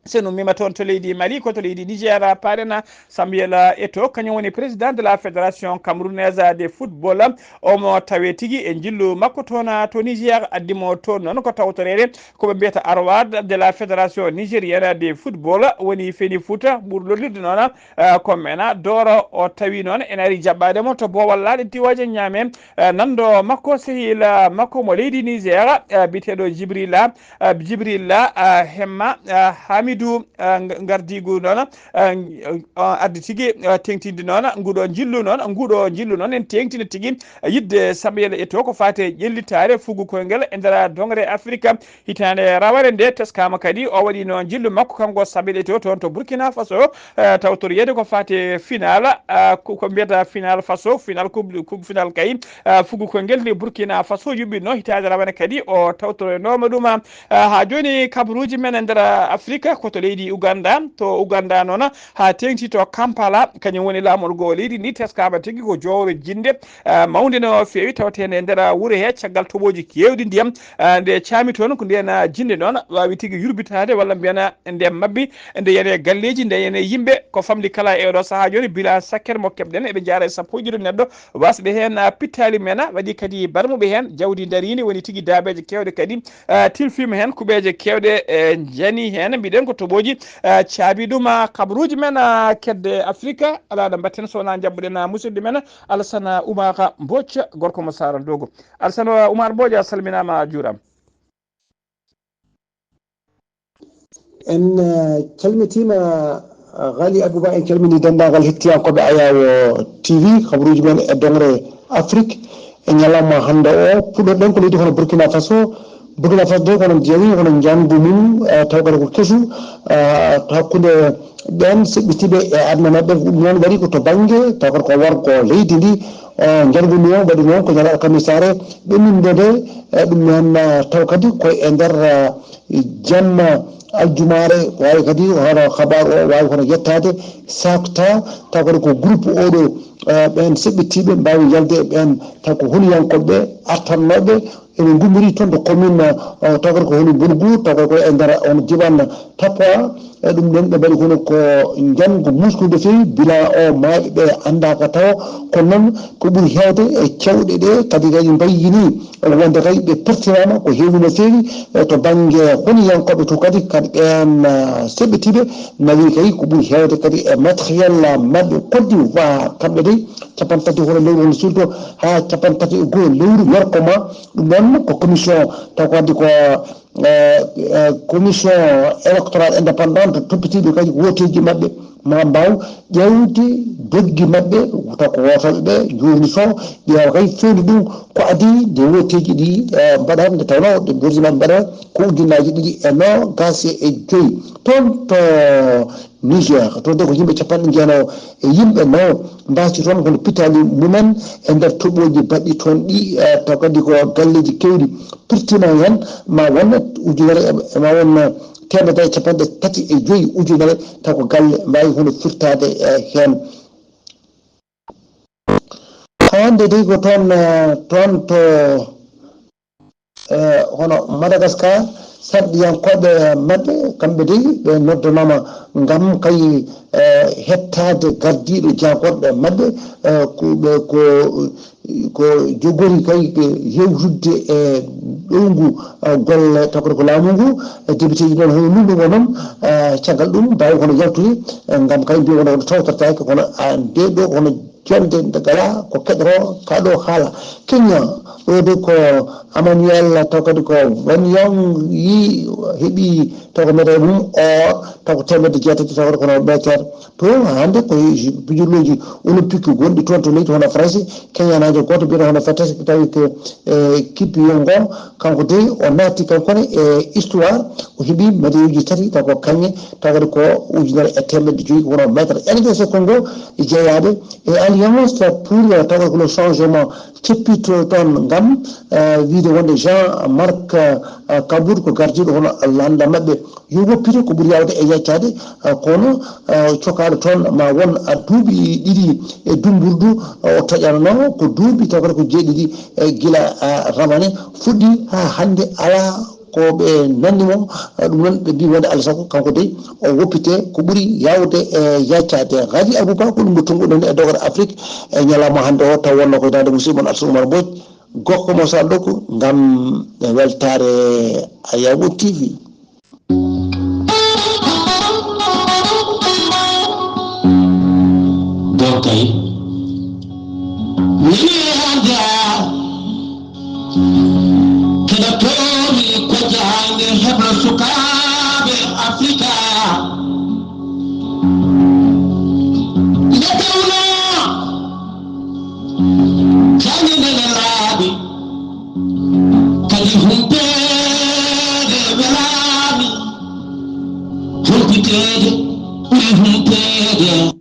sen ummima toon to leydi Mali, ko to leydi Niger, eh, paaɗen, eh, Samuel, eh, Eto'o, kañum woni président de la Fédération Camerounaise de Football. Omo tawee tigi e njillu makko toon, eh, to Niger, addi mo toon noon ko tawtoreede ko ɓe mbiyata Arwad de la Fédération Nigérienne de Football, woni Feni Fouta, ɓuri lollirde noon, eh, ko Mena Doro. O tawi noon ene ari jaɓɓaade mo to boowal laaɗe Tiwaaje Ñaame, eh, nanndo makko, sehil, eh, makko mo leydi Niger, eh, biyeteeɗo Jibrila, eh, Jibrila, eh, Hemma, eh, Hamidou, eh, Ng-, Ngardigu noon, eh, eh, addi tigi, eh, teŋtinde noon nguɗo njillu noon, nguɗo njillu noon en teŋtina tigi, eh, yiɗde Samuel Eto'o ko faati e ƴellitaare fugu koyngel e nder doŋre Afrika. Hitaande rawane nde teskaama kadi, o waɗino njillu makko kanko Samuel Eto'o toon to Burkina Faso, eh, tawtoreede ko faati e final, ah, ko, ko mbiyata final Faso, final coupe, coupe final kay, ah, fugu koyngel nde Burkina Faso yuɓɓinno hitaande rawane kadi o tawtorenooma ɗum. Ah, haa jooni kabaruuji men e nder Afrika ko to leydi Uganda, to Uganda noon haa teeŋti to Kampala, kañum woni laamorgo leydi ndi teskaama tigi ko jowre jinde, ah, mawnde no feewi, tawteende e nder wuro he caggal toɓooji keewɗi ndiyam, ah, nde caami toon, ko ndeen, ah, jinde noon waawi tigi yurbitaade walla mbiyen, ah, nde mabbi, nde yani e galleeji, nde yani e yimɓe. Ko famɗi kala e oɗo sahaa jooni, bilan sakker mo keɓɗen, eɓe njaara e sappo e jeeɗiɗo neɗɗo waasɓe heen, ah, pittaali men, ah, waɗi kadi barmuɓe heen, jawdi ndariindi, woni tigi daabeeje keewɗe kadi, ah, tilfiima heen, kuɓeeje keewɗe, eh, njani heen. Mbiɗen ko toɓooji, ah, caabi ɗum, ah, kabaruuji men, ah, kedde Afrika. Alaa ɗo mbaɗten so wonaa njaɓɓuɗen, ah, musidɗo men Alassane Oumar Mbodj, gorko mo Sara Ndogo. Alassane Oumar Mbodj, a salminaama, a juuraama. En, eh, calmitiima, Ghali Abouba, en calmini denndaangal hettiyankooɓe Ayawo T V, kabaruuji men e doŋre Afrik. E ñalawma hannde o, puɗɗorɗen ko leydi hono Burkina Faso. Burkina Faso de kono jeewi, kono njanngu mum, eh, taw kadi ko kesu, eh, to hakkunde ɓeen seɓɓitiiɓe e aduna maɓɓe. Ɗum noon waɗi ko to bannge, taw kadi ko worgo leydi ndi, eh, njanngu mum o waɗi noon ko ñande alkamisaare ɓennunde nde, eh, ɗum noon, eh, taw kadi ko e nder, eh, jamma aljumaare, waawi kadi hono kabaaru o waawi hono yettaade, saakta, taw kadi ko groupe oɗo, eh, ɓeen seɓɓitiiɓe mbaawi yalde e ɓeen, taw ko holiyankooɓe artannooɓe, ene ngummiri toon to commune, eh, taw kadi ko hono Bourgou, taw kadi ko e nder on diwan Tapoa, e ɗum ɗoon ɓe mbaɗi kono ko njanngu muusngu no feewi, bilan o maayɓe ɓe anndaaka taw, kono noon ko ɓuri heewde e cewɗe ɗe kadi kadi mbayyini wonde kay ɓe pertinaama ko heewi no feewi, e to bannge holiyankooɓe to kadi, kadi ɓeen, ah, seɓɓitiiɓe nawi kay ko ɓuri heewde kadi e matériel maɓɓe Côte d'Ivoire, kamɓe dey capanɗe tati hono lewru hono surtout haa capanɗe tati e goo lewru yorko ma, ɗum ɗoon ko commission taw ko addi ko, eh, eh, commission électorale indépendante toppitiiɓe kadi wooteeji maɓɓe ma mbaaw ƴeewde doggi maɓɓe, taw ko wootooɓe ɓe njuurnitoo, ƴeewa kay fewndo ɗum ko adii nde wooteeji ɗi, eh, mbaɗaama, nde tawnoo ɗe wooteeji maɓɓe mbaɗaama ko ujunnaaji ɗiɗi e noogaas e joy. Toon to Niger, toon de ko yimɓe capanɗe jeenayo e yimɓe nayo mbaasi toon hono pitaali mumen e nder toɓooji baɗɗi toon ɗi, eh, taw kadi ko galleeji keewɗi pirtiima heen, ma won ujunere e, e ma won, eh, teemedere e capanɗe tati e joy ujunere, taw ko galle mbaawi hono firtaade, eh, heen. Hannde dey ko toon, eh, toon to, eh, hono Madagascar, sarɗiyankooɓe maɓɓe, kamɓe dey ɓe noddanaama ngam kay, eh, hettaade gardiiɗo jaagorɗe maɓɓe, eh, ko ɓe, ko, ko jogori kay hewtude e ɗowngu, eh, golle taw kadi ko laamu ngu, eh, député ji noon hono Nunɗo ngo noon, eh, caggal ɗum mbaawi hono yaltude, eh, ngam kay mbiya wona hono tawtortaake kono, ah, nde ɗo hono jonde nde galaa ko keɗoro ka ɗo haala. Kenya, ɗo de ko Emmanuel, taw kadi ko Wanyong yi heɓi taw ko médaille mum or, taw ko teemedde jeetati, taw kadi kono mètre. To hannde ko pijirlooji olympique gonɗi toon to leydi hono France, kenyanaajo gooto mbiyeɗo hono Fetes, tawi ko, eh, Kipyongo, kanko dey o naati kanko ne e histoire, o heɓi médaille uji tati, taw ko kaŋŋe, taw kadi ko ujunere e teemedde joyi, ko hono mètre. R D C Congo jeyaaɓe e Alliance pour, taw ko le changement, ceppito toon ngam, eh, wiide wonde Jean Marc, eh, Kabund ko gardiiɗo hono lannda maɓɓe yo woppite ko ɓuri yaawde e yaccaade, eh, kono, eh, cokaaɗo toon ma won, eh, duuɓi ɗiɗi e dummburdu, eh, o toƴanno ko duuɓi taw kadi ko jeeɗiɗi, eh, gila, eh, ramane fuɗɗi haa hannde alaa ko ɓe nanni mo, eh, ɗum noon ɓe mbi wonde alaa sago kanko dey o woppite ko ɓuri yaawde e yaccaade. Ghali Abouba ko ɗum ɗo tonguɗen e dogere Afrique e ñalawma hannde o, taw wonno ko daande musidɗo mon Alsa Oumar Mbodj, gorko mo Saldoko ngam weltaare Ayawo T V. Ɗon kay. Wiyande keɗotomi ko jaayde heblo sukaaɓe Afrika. Nde tawno jaayde nde laaɓi, kadi humpeede welaani, humpiteede ɓuri humpeede.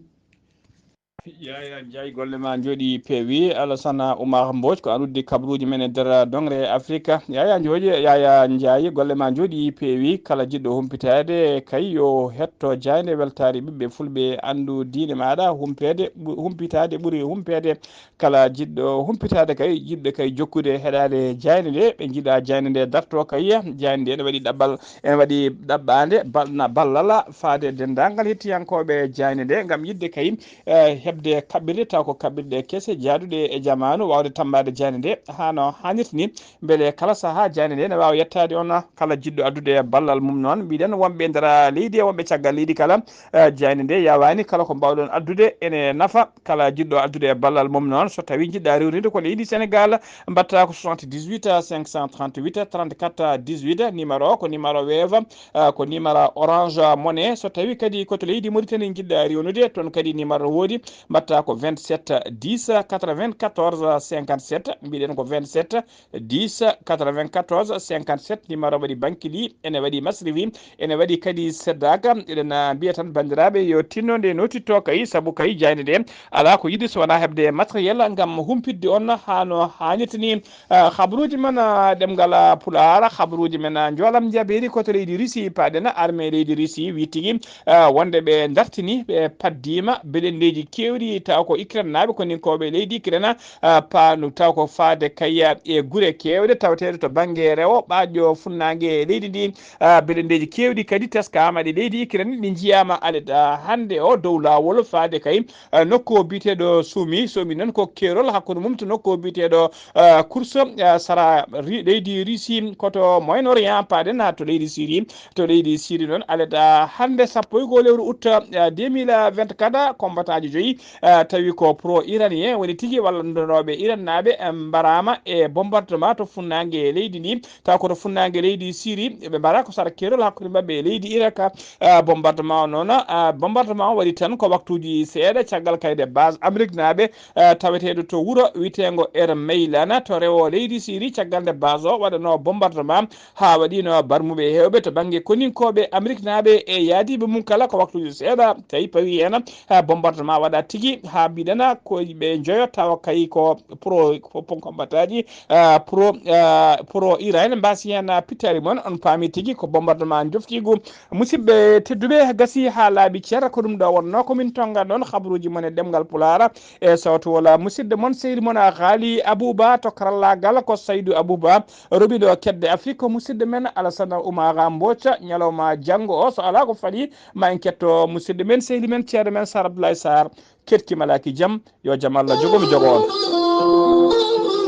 Yaya Ndiaye, golle ma njooɗi peewi. Alassane Oumar Mbodj, ko an uddi kabaruuji men e nder doŋre Afrika. Yaya Ndiaye, Yaya Ndiaye, golle ma njooɗi peewi. Kala jiɗɗo humpitaade kay yo hetto jaaynde weltaare ɓiɓɓe fulɓe, anndu diine maaɗa. Humpeede ɓu-, humpitaade ɓuri humpeede. Kala jiɗɗo humpitaade kay, jiɗɓe kay jokkude heɗaade jaaynde nde, ɓe njiɗa jaaynde nde darto kay. Jaaynde nde ene waɗi ɗaɓɓal, ene waɗi ɗaɓɓaande bal-, na ballal faade denndaangal hettiyankooɓe jaaynde nde ngam yiɗde kay, eh, heɓde e kaɓɓirɗe, taw ko kaɓɓirɗe kese jaaduɗe e jamaanu, waawde tammbaade jaaynde nde haa no haanirta ni, mbele kala sahaa jaaynde nde ne waawa yettaade on. Kala jiɗɗo addude ballal mum noon, mbiɗen wonɓe e nder leydi e wonɓe caggal leydi kala, eh, jaaynde nde yawaani. Kala ko mbaawɗon addude ene nafa. Kala jiɗɗo addude ballal mum noon, so tawii njiɗɗa rewrude ko leydi Senegaal, mbaɗta ko soixante-dix-huit cinq cent trente-huit trente-quatre dix-huit, numéro o ko numéro Wave, eh, ko numéro Orange Money. So tawii kadi ko to leydi Mauritanie njiɗɗa rewrude, toon kadi numéro no woodi, mbaɗta ko vingt-sept dix quatre-vingt-quatorze cinquante-sept, mbiɗen ko vingt-sept dix quatre-vingt-quatorze cinquante-sept, numéro waɗi Bankili, ene waɗi Masrivi, ene waɗi kadi Sedaka. Eɗen, ah, mbiya tan banndiraaɓe yo tinno nde notitto kay, sabu kay jaaynde nde alaa ko yiɗi so wonaa heɓde matériel ngam humpitde on haa no haanirta ni. Ah, habaruuji men, ah, ɗemngal, ah, Pulaar, habaruuji men, ah, njoolam njabeeri ko to leydi Russie paaɗen. Armée leydi Russie wi tigi, ah, wonde ɓe dartini, ɓe paddiima belendeeji keewɗi, taw ko Ukraine naaɓe, koninkooɓe leydi Ukraine, ah, paandu taw ko faade kay e gure keewɗe tawateeɗe to bannge rewo ɓaaƴo funnaange leydi ndi. Ah, belendeeji keewɗi kadi teskaama ɗe leydi Ukraine, ɗi njiyaama alet, ah, hannde o dow laawol faade kay, ah, nokku biyeteeɗo Sumi. Sumi noon ko keerol hakkunde mum to nokku biyeteeɗo, ah, Kurso, ah, sara ri-, leydi Russie, ko to Moyen Orient paaɗen, haa to leydi Syrie. To leydi Syrie noon, alet, ah, hannde sappo e goo lewru août, ah, deux mille vingt-quatre, combattantji joyi, ah, tawi ko pro-iranien woni tigi wallondirooɓe Iran naaɓe, eh, mbaraama e bombardement to funnaange leydi ndi. Taw ko to funnaange leydi Syrie, ɓe mbara ko sara keerol hakkunde maɓɓe e leydi Irak. Ah, bombardement o noon, ah, bombardement o waɗi tan ko waktuuji seeɗa caggal kayde base Amérique naaɓe, ah, taweteeɗo to wuro wiyeteengo Er Meylana to rewo leydi Syrie, caggal nde base o waɗanoo bombardement haa waɗiino barmuɓe heewɓe to bannge koninkooɓe Amérique naaɓe e yaadiiɓe mum kala ko waktuuji seeɗa tawi pawi heen, ah, bombardement waɗa tigi haa mbiɗana ko ɓe njoyo tawa kay ko pro, ko combattantji, ah, pro, ah, pro-iranien mbasi heen, ah, pittaali mon. On paami tigi ko bombardement njoftiigu. Musidɓe tedduɓe, gasi haa laaɓi cer, ko ɗum ɗo wonnoo ko min tonnga ɗon habaruuji mon e ɗemngal Pulaar e sawtu Wolof. Musidɗo mon, sehil mon, Haali Abuba to karallaagal ko Saydu Abuba, roɓiɗo kedde Afrik. Ko musidɗo men Alasana Umara Mboca, ñalawma janngo o, so alaa ko faɗi, ma en ketto musidɗo men, sehil men, ceerno men Sar Abdoulaye Sarr, keɗki malaaki jam, yo jam Allah jogo mi jogo on.